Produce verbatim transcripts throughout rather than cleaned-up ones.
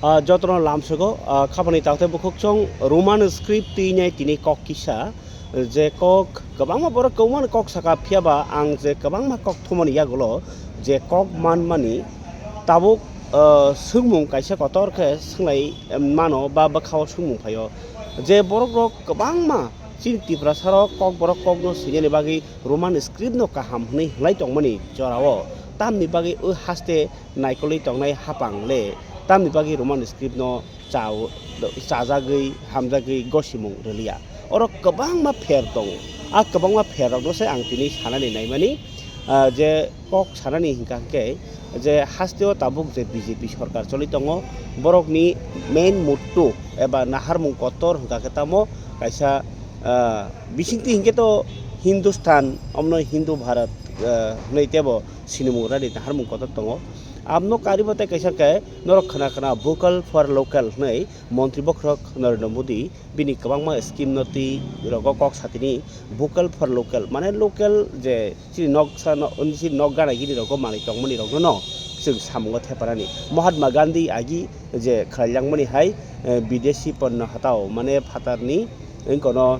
Ah, jotono lamsogo, ah, khapani taktei bukhukchong Roman script twi nai tini kok kisa, je kok kwbangma borok kwbangma kok saka, phiya ba ang je kwbangma kok thumani yagulo je kok manmani tabuk, ah, swngmung kaisa kotor khe swnglai mano ba bwkhao swngmung phaio, je borok rok kwbangma chini Tiprasa rok kok borok kokno swinani bagwi Roman script no kaham hwnwi hwnlai tongmani jorao tamni bagwi o haste naikolwi tongnai hapang le tamni bagwi Roman script no chao-, chajagwi, hamjagwi gosimung rwliya. Oro kwbangma pher tongo. A kwbangma pher rokno se ang tini sanani naimani, ah, je kok sanani hingka hingke je hasteo tabuk je B J P sorkar choli tongo, borokni main motto eba naharmung kotor hingka khe tamo kaisa, ah, bisingtwi hingke to Hindustan, omno Hindu Bharat, ah, hwnwi tebo sinimung rani naharmung kotor tongo. Abno karibo tei kaisa khe norok khna khna vocal for local hwnwi Montri bokhorok Narendra Modi bini kwbangma scheme no twi rogo kok satini vocal for local, mane local je chini nok sa no, chini nok gana gini rogo manwi tongmani rokno no chwng samungo theparani. Mahatma Gandhi agi je khwlaijakmani hai, eh, bidesi ponno hatao, mane phatarni wngkono,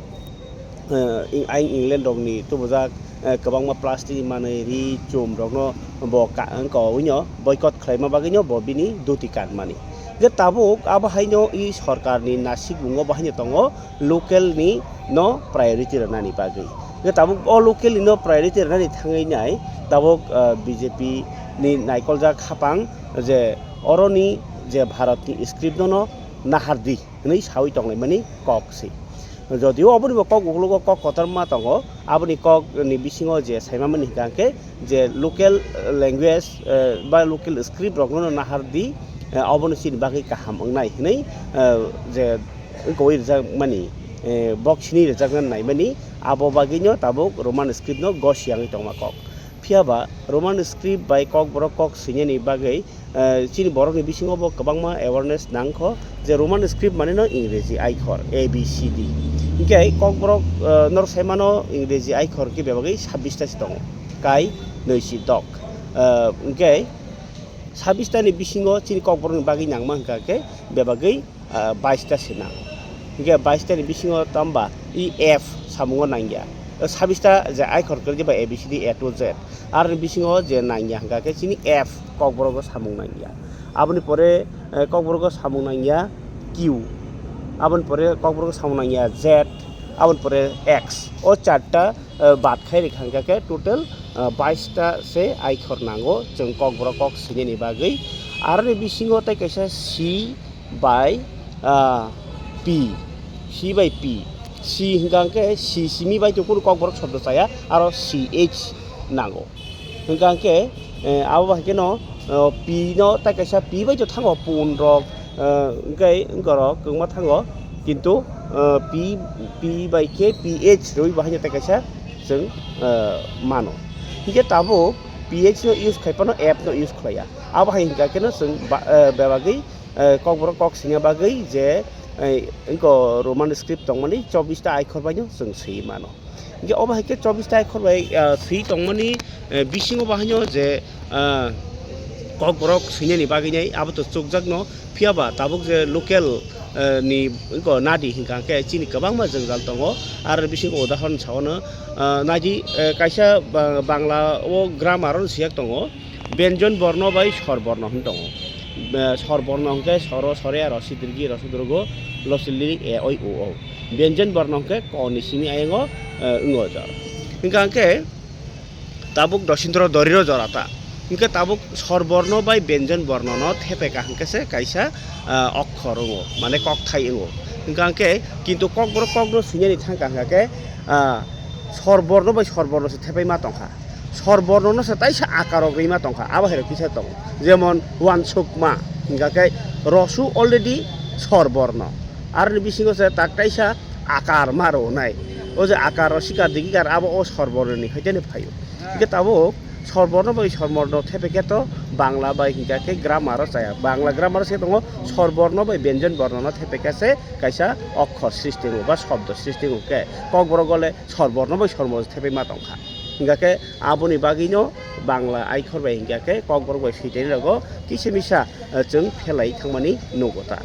eh, ing-, aing England rokni tubujak, eh, kwbangma plastic ni manwi ri chum rokno bo ka-, wngko wino boycott khwlaima bagwino bo bini duti kanmani. Je tabuk abo haino i sorkarni nasikmungo bo haino tongo local ni no priority rwnani bagwi. Je tabuk o local ni no priority rwnani thangwi nai tabuk, ah, B J P ni naikoljak hapang je oroni je Bharat ni script no no nahar di hwnwi sawi tonglaimani kok se. Jodio oboni bo kok ukologo kok kotorma tongo, aboni kok ni bisingo je saimamani hingka khe je local language, eh, ba local script rokno nahar di, eh, obono chini bagwi kaham wngnai hwnwi, eh, je wngkoi rijak mani, eh, bok sini rijakna naimani, abo bagwino tabuk Roman script no gosi yangwi tongma kok. Phiya ba Roman script bai kokborok kok swinani bagwi, eh, chini borokni bisingo bo kwbangma awareness nangkho je Roman script mane no Ingreji aikhor A B C D. Hinkhe kokborok, eh, norok sai mano Ingreji aikhor khe bebagwi sabbish ta se tongo, kai nwi si dok. Eh, hinkhe sabbish ta ni bisingo chini kokborokni bagwi nangma hwnkha khe bebagwi, ah, bais ta se nang. Hinkhe bais ta ni bisingo tamba i F samungo nangya. O sabbish ta je aikhor kwrwi ba A B C D A to Z. Aroni bisingo je nangya hwnkha khe chini F kokborogo samung nangya. Aboni pore, eh, kokborogo samung nangya Q. Aboni pore kokborogo samung nangya Z. Aboni pore X. O charta, eh, bad khai rikha hwnkha khe total, eh, bais ta se aikhor nango chwng kokborok kok swinani bagwi. Aroni bisingo tei kaisa C bai, ah, P, C bai P, C hwnkha hwnkhe C simi bai to kunu kokborok shobdo chaya, aro C H nango. Hwnkha hwnkhe, eh, abo bai kheno, eh, P no tai kaisa P bai to thango pun rok, eh, hwnkhe wngkorok kwbangma thango, kintu, eh, P, P bai khe P H rwi bo haino tai kaisa chwng, eh, mano. Hinkhe tabuk P H no use khai phano F no use khlaiya. Abo hai hwnkha kheno chwng ba-, eh, bebagwi eh, kokborok kok swina bagwi je, eh, wngko Roman script tongmani chobbish ta aikhor baino chwng swi mano. Hinkhe obo hai khe chobbish ta aikhor bai, ah, swi tongmani, eh, bisingo bahaino je, ah, kokborok swinani bagwi nai abo to chukjakno, phiya ba tabuk je local, eh, ni wngko nadi hwnkha khe chini kwbangma jwngjal tongo. Aro bisingo udahoron saono, ah, naidi, eh, kaisa ba-, Bangla o grammar o siyak tongo. Benjon borno bai sor borno hwn tongo. Be-, sor borno hwnkhe soro, sore, aro sidirgi, aro sudrogo, losi lirik e, oi, o, o. Benjon borno hwnkhe ko ni simi ayango, eh, wngo jor. Hwnkha hwnkhe tabuk dosindro doriro jora ta. Hwnkhe tabuk sor borno bai benjon borno no thepeka hwnkhe se kaisa, ah, okkhor wngo, mane kokthai wngo. Hwnkha hwnkhe kintu kokborok kokno swinani thangkha hwnkha khe, ah, sor borno bai sor borno se thepai ma tongkha. Sor borno no se taisa akar rok rima tongkha, abo hai rok kisa tongo, jemon uansukma hingka khe rosu already sor borno, aroni bisingo se tak taisa akar ma rwnai, o je akar rok sikar digi kar abo o sor borno ni khaitene phaio. Hingke tabuk sor borno bai sor borno thepe khe to Bangla bai hingka khe grammar o chaya, Bangla grammar o se tongo sor borno bai benjon borno no thepe khe se kaisa okhor srishti wngo ba shobdo srishti wngo khe, kokborok gole sor borno bai sor borno thepai ma tongkha. Hingkha khe aboni bagwino Bangla aikhor bai hingkha khe Kokborok bai switani rogo kisa misa, eh, chwng phelai thangmani nugo ta.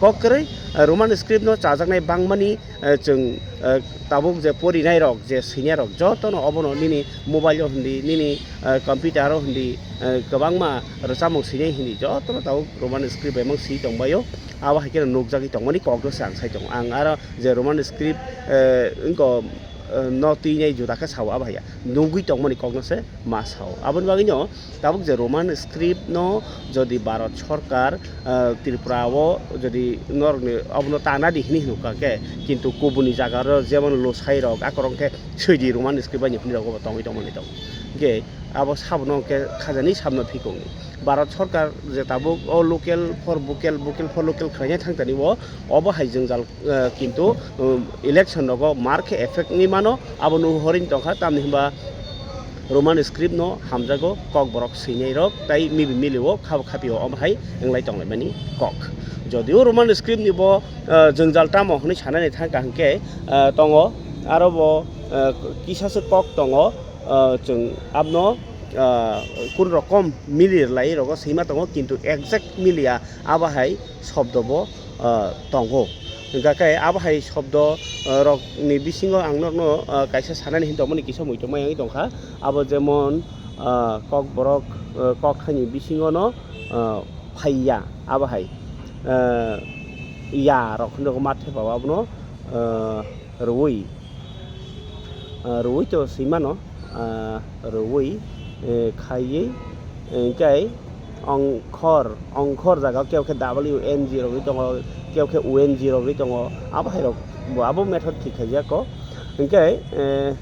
Kok kwrwi, eh, Roman script no chajaknai bangmani, eh, chwng, eh, tabuk je porinai rok, je swinai rok, jotono obono nini mobile o hindi, nini, eh, computer o hindi, eh, kwbangma rwchapmung swinai hindi, jotono tabuk Roman script bai mang swi tongbaio. Abo hai kheno nukjagwi tongmani kokno se ang sai tongo. Ang aro je Roman script, eh, wngko, eh, no twinai juda khe sao abo hai ya. Nugwi tongmani kokno se ma sao. Aboni bagwino tabuk je Roman script no jodi Bharat Sarkar, eh, Tripura o jodi norokni abono tana di hini hinukha khe, kintu kubuni jaga ro jemon Losai rok akorok khe swidi Roman script bai ni hwnwi rok bo tongwi tongmani tong. Hingkhe abo sabono hingkhe khajani sabono phikongni. Bharat Sarkar je tabuk o local for vocal, vocal for local khlaina thangtani o, obo hai jwngjal, eh, kintu, um, election rogo mar khe effect wngwi mano, abo nuhorwi tongkha, tamni hwnba Roman script no hamjago Kokborok swinai rok tai mibi milio khabo khapio omo hai wnglai tonglaimani kok. Jodio Roman script ni bo, eh, jwngjal tamo hwnwi sanani thangkha hwnkhe, eh, tongo aro bo, eh, kisa se kok tongo, eh, chwng abno, ah, kun rokom mili rwlai rogo swima tongo, kintu exact miliya abo hai shobdo bo, ah, tongo. Hingkha khe abo hai shobdo, ah, rok ni bisingo ang norokno, ah, kaisa sanani hin tongmani kisa muitu mai wngwi tongkha. Abo jemon, ah, Kokborok, ah, kokthaini bisingo no, ah, phaiya abo hai, ah, ya rok hinwi ma thepa abono, ah, rwui. Ah, rwui to swimano, ah, rwui, eh, khaiwi, eh, hingkhe ongkhor, ongkhor jaga kebo khe W N G rogwi tongo, kebo khe O N G rogwi tongo, abo hai rok bo abo method thik khaijak kho. Hingkhe, eh,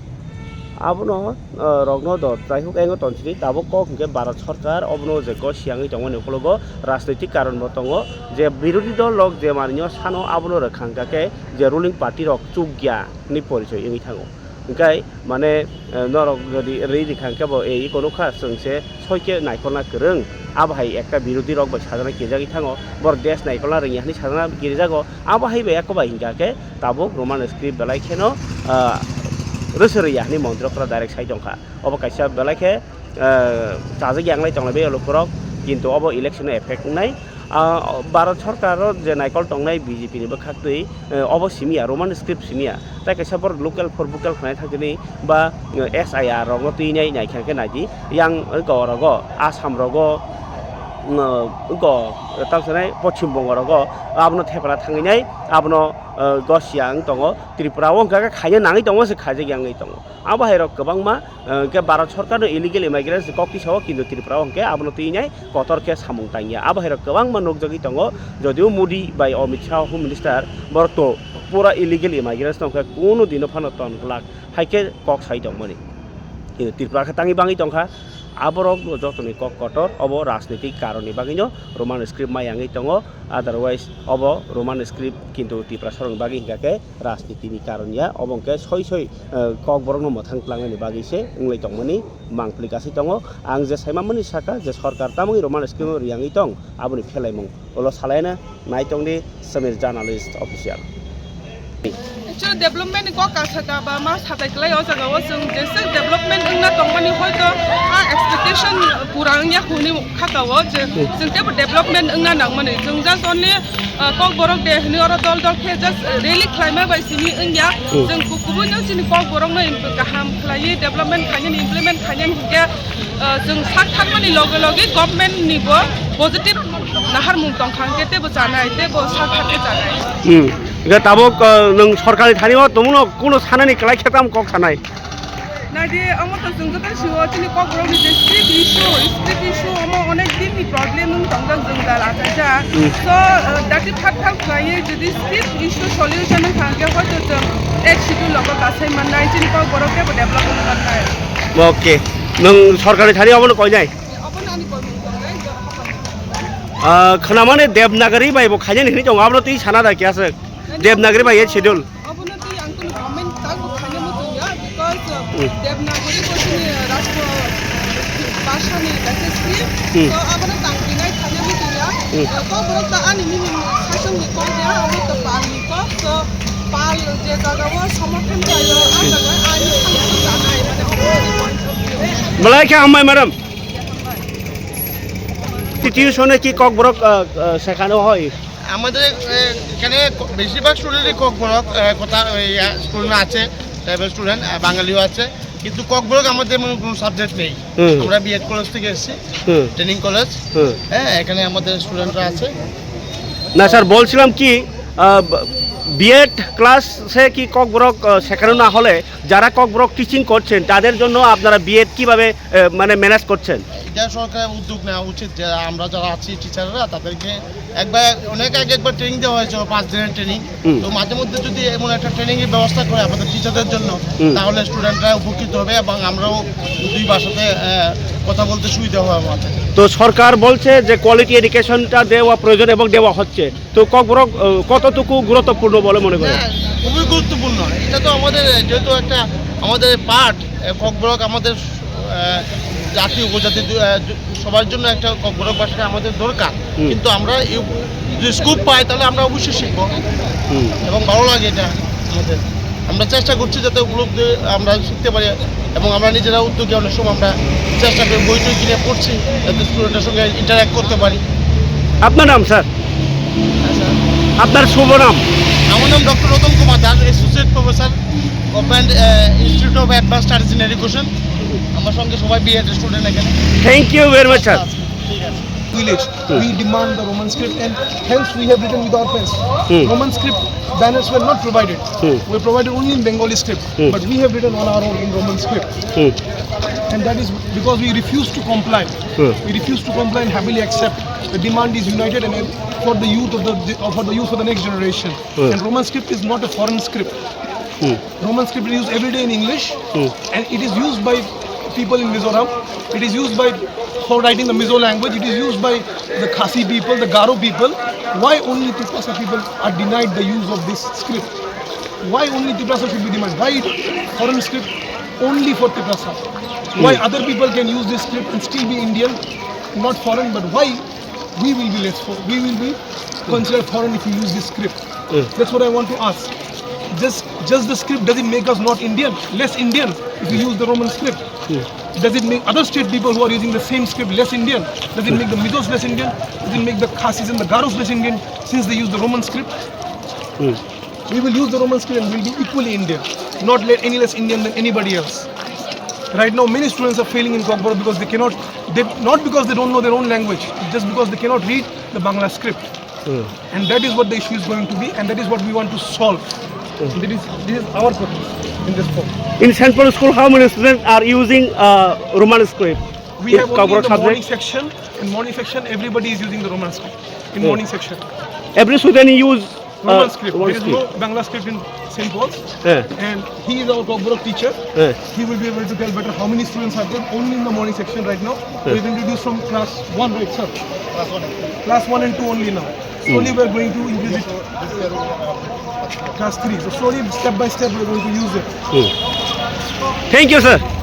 abono, ah, rokno do, jaihok, engo tonsini tabuk kok hingkhe Bharat Sarkar obono je gosiyangwi tongmani ukologo rajnoitik karon bo tongo, je birodhi dol rok je manwino sano abono rwkha hingkha khe je ruling party rok chukya hinwi porichoi wngwi thango. Hingkhe mane, eh, norok jodi rwi rikha hingkhe bo ei kono kha chwng se soi khe naikolna kwrwng, abo hai ekta birodhi rok bai sajana kirijagwi thango, borok desh naikolna rwngya hinwi sajana kirijago, abo hai bai eko bai hingkha khe tabuk Roman script belai kheno, ah, rwswrwya hinwi montri okra direct sai tongkha. Obo kaisa belai khe, eh, chajak yanglai tonglai bai o lukurok, kintu obo election o effect wngnai. Ah, Bharat Sarkar o je naikol tongnai B J P ni bwkhaktwi, eh, obo simiya, Roman script simiya. Tai kaisa borok local for vocal khlainai thangtini ba, eh, S I R rokno twinai naikha khe naidi. Yang wngkha orogo, Assam rogo, mm, wngkha tamo sanai Poschim Bongo rogo, abono thepana thangwi nai, abono, eh, gosiya wng tongo. Tripura o wngkha khe khaina nangwi tongo, se khaijak yangwi tongo. Abo hai rok kwbangma, eh, hwnkhe Bharat Sarkar no illegal immigrants kok tisao, kintu Tripura o hwnkhe abono twinai kotor khe samung tangya. Abo hai rok kwbangma nukjagwi tongo, jodio Modi bai Amit Shah Home Minister borok to pura illegal immigrants no hwnkhe kunu dino phano ton glak hai khe kok sai tongmani. Kintu Tripura khe tangwi bangwi tongkha, aborok no jotoni kok kotor, obo rajnitik karoni bagwino Roman script mayangwi tongo, otherwise obo Roman script kintu Tiprasarokni bagwi hwnkha khe rajnitini karon ya, obo hwnkhe soi soi, eh, kokborokno mwthang tlangnani bagwi se wngwi tongmani mangpili kasai tongo. Ang je saimamani saka je sorkar tamoni Roman script riyangwi tong, aboni phelaimung ulo salaina nai tongdi Samir Journalist Official. Actually, development ni kok kasa da ba ma satai klai o jaga o chwng jesa development wngna tongmani hoito a expectation pura wngya hwnwi kha ka o je chwng teibo development wngna nangmani. Chwng just only, uh, kokborok de hwnwi oro dol dol khe just rally khlaima bai simi wngya. Hmm. Chwng ku-, kubui no chini kokborok no kaham khlaiwi development khainani implement khainani hinkhe, uh, chwng sak thangmani loge loge government ni bo positive naharmung tongkha hinkhe teibo chanai teibo sak thangkhe chanai. Hmm. Hingke tabuk, uh, nwng sorkarni thani o tongmano kuno sanani kwlai khe tamo kok sanai? Naidi, omo to chwng joto sio, chini kokborokni je script issue, script issue omo onek din ni problem wng tongjak jwngjal achaijak. Hmm. So, uh, dakti phat phat khlaiwi jodi script issue solution wngkha, hwnkhe hoito chwng ek schedule logo kasai mannai, chini kokborok teibo develop wngwi mannai. Okay. Nwng sorkarni thani obono koinai? Obono ani koimung tongnai, je obono. Ah, khwnamani Devanagari bai bo khainani hinwi tongo, abono twi sana da kiyaswk? Devanagari bai ye schedule. Obono twi ang kunu comment tangbo khaina muchungya, because, uh, hmm, Devanagari bo chini rashtra bhasha ni kaisa script. Hmm. So, abono tang pinai khaina muchungya. Hmm. Uh, kokborok ta ani nini sasong ni kok ya, abo to pal ni kok. So, পাল যে জায়গাও সমর্থন চাইলো, আর জায়গায় আইন সমর্থন জানাই, মানে, অবশ্যই point of view। Malai khe hambai, madam. Titiusone ki Kokborok, ah, ah, sekhano hoi? আমাদের, এ, এখানে ক-, বেশিরভাগ স্টুডেন্টই ককবরক, এ, কথা, ওই, আ, স্টুডেন্ট আছে, ট্রাইবাল স্টুডেন্ট, আ, বাঙালিও আছে, কিন্তু ককবরক আমাদের এমন কোনো সাবজেক্ট নেই। হুম। আমরা বিএড কলেজ থেকে এসেছি, হুম। Training college. হুম। হ্যাঁ, এখানে আমাদের স্টুডেন্টরা আছে। না, স্যার, বলছিলাম কি, আহ, বিএড ক্লাসে কি ককবরক, আহ, শেখানো না হলে যারা ককবরক টিচিং করছেন তাদের জন্য আপনারা বিএড কিভাবে, আহ, মানে, ম্যানেজ করছেন? এটা সরকারের উদ্যোগ নেওয়া উচিত যে আমরা যারা আছি টিচাররা তাদেরকে একবার, অনেক আগে একবার ট্রেনিং দেওয়া হয়েছিল, পাঁচ দিনের ট্রেনিং। হুম। তো মাঝে মধ্যে যদি এমন একটা ট্রেনিং এর ব্যবস্থা করে আমাদের টিচারদের জন্য, হুম। তাহলে স্টুডেন্টরা উপকৃত হবে এবং আমরাও দুই ভাষাতে, আহ, কথা বলতে সুবিধা হবে আমাদের। তো সরকার বলছে যে কোয়ালিটি এডুকেশনটা দেওয়া প্রয়োজন এবং দেওয়া হচ্ছে। তো ককবরক, আহ, কতটুকু গুরুত্বপূর্ণ বলে মনে করেন? হ্যাঁ, খুবই গুরুত্বপূর্ণ। এটা তো আমাদের, যেহেতু একটা আমাদের পার্ট, আহ, ককবরক আমাদের, আহ, জাতি উপজাতি দু-, আহ, দু-, সবার জন্য একটা ককবরক ভাষা আমাদের দরকার। হুম। কিন্তু আমরা এই, যদি স্কোপ পাই, তাহলে আমরা অবশ্যই শিখবো। হুম। এবং ভালো লাগে এটা আমাদের। আমরা চেষ্টা করছি যাতে উপলব্ধি আমরা শিখতে পারি এবং আমরা নিজেরা উদ্যোগে অনেক সময় আমরা চেষ্টা করি, বই টই কিনে পড়ছি, যাতে স্টুডেন্টের সঙ্গে ইন্টারঅ্যাক্ট করতে পারি। আপনার নাম, স্যার? হ্যাঁ, স্যার। আপনার শুভ নাম? আমার নাম doctor Ratan Kumar Das, associate professor, government, uh, institute of advance studies in education. আমার সঙ্গে সবাই বিএড স্টুডেন্ট এখানে। Thank you very much, sir. আচ্ছা, আচ্ছা, ঠিক আছে। Village. Hmm. We demand the Roman script and hence we have written with our pens. Hmm. Roman script banners were not provided. Hmm. We provided only in Bengali script, Hmm. but we have written on our own in Roman script. Hmm. And that is because we refuse to comply. Hmm. We refuse to comply and happily accept. The demand is united and for the youth of the, for the youth for the next generation. Hmm. And Roman script is not a foreign script. Hmm. Roman script is used every day in English, Hmm. and it is used by people in Mizoram. It is used by, for writing the Mizo language. It is used by the Khasi people, the Garo people. Why only Tiprasa people are denied the use of this script? Why only Tiprasa should be denied? Why it, foreign script only for Tiprasa? Why Hmm. other people can use this script and still be Indian, not foreign? But why we will be less for, we will be considered foreign if we use this script? Hmm. That's what I want to ask. Just, just the script, does it make us not Indian, less Indian, if we use the Roman script? Hmm. Does it make other state people who are using the same script less Indian? Does it Hmm. make the Mizos less Indian? Does it make the Khasis and the Garos less Indian since they use the Roman script? Hmm. We will use the Roman script and we'll be equally Indian, not le-, any less Indian than anybody else. Right now, many students are failing in Kokborok because they cannot, they, not because they don't know their own language, just because they cannot read the Bangla script. Hmm. And that is what the issue is going to be, and that is what we want to solve. Hmm. That is, this is our protest in this form. In Saint Paul School, how many students are using, uh, Roman script? We have only in Kokborok the morning subject? Section. In morning section, everybody is using the Roman script. In Hmm. morning section. Every student use Roman Uh, script. Roman There is no script. Bangla script in Saint Paul's. Yeah. And he is our Kokborok teacher. Yeah. He will be able to tell better how many students are there only in the morning section right now. Yeah. We have introduced from class one, right, sir? Class one and two only now. Slowly Hmm. we are going to increase it. Class three. So slowly, step by step, we are going to use it. Hmm. Thank you, sir.